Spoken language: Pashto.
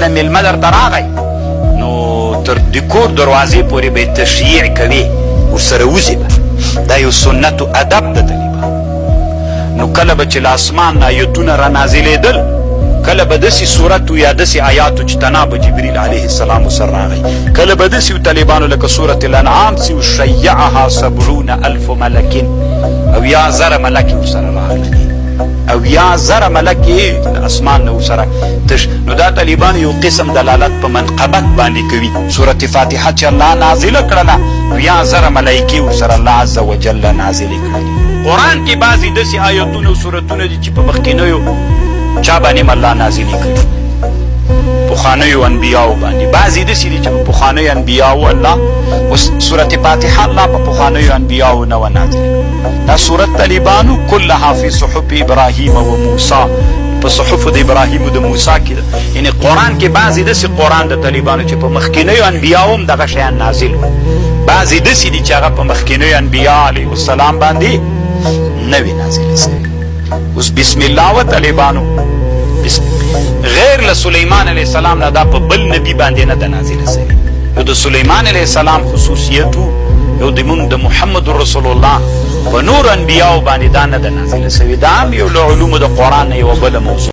کله میلمه درته راغی نو تر د کور دروازې پورې به تشییع کوي، ورسره وځي به. دا یو سنت او ادب د طالبانو. نو کله به چې له اسمان نه آیتونه را نازلېدل، کله به داسې صورت یا داسې آیاتو چې تنا به جبریل علیه السلام ورسره راغی، کله به داسې طالبانو لکه سورة الانعام چې شیعها 70,000 ملک، او یا زره ملک ورسره راغلل، او یا زره ملک یې اسمان نه ورسره تش. نو دا طالبان یو قسم دلالت په منقبت باندې کوي. سورة فاتحه چې الله نازله کړله، یا زره ملایکې ورسره الله عز وجل نازلې کړلې. قرآن کې بعضې داسې آیتونه او سورتونه دي چې په مخکینیو چا باندې هم الله نازلې کړي، پخوانیو انبیاو باندې. بعضې داسې دي چې په پخوانیو انبیاو الله، اوس سورة فاتحه الله په پخوانیو انبیاو نه وه نازله کړې. دا سورت طالبانو کلها فی صحف ابراهیم و موسی، په صحف د ابراهیم او د موسی کې ده. یعنې قرآن کې بعضې داسې قرآن د طالبانو چې په مخکینیو انبیاو هم دغه شیان نازل وو، بعضې داسې دي چې هغه په مخکینیو انبیا علیه السلام باندې نه وي نازلې سوي. اوس بسم الله و طالبانو غیر له سلیمان علیه السلام نه دا په بل نبی باندې نه ده نازله سوې. یو د سلیمان علیه السلام خصوصیت وو، یو د مونږ د محمد رسول الله په نور انبیاو باندې دا نه ده نازله سوې. دا هم یو له علومو د قرآن نه یوه بله موضوع.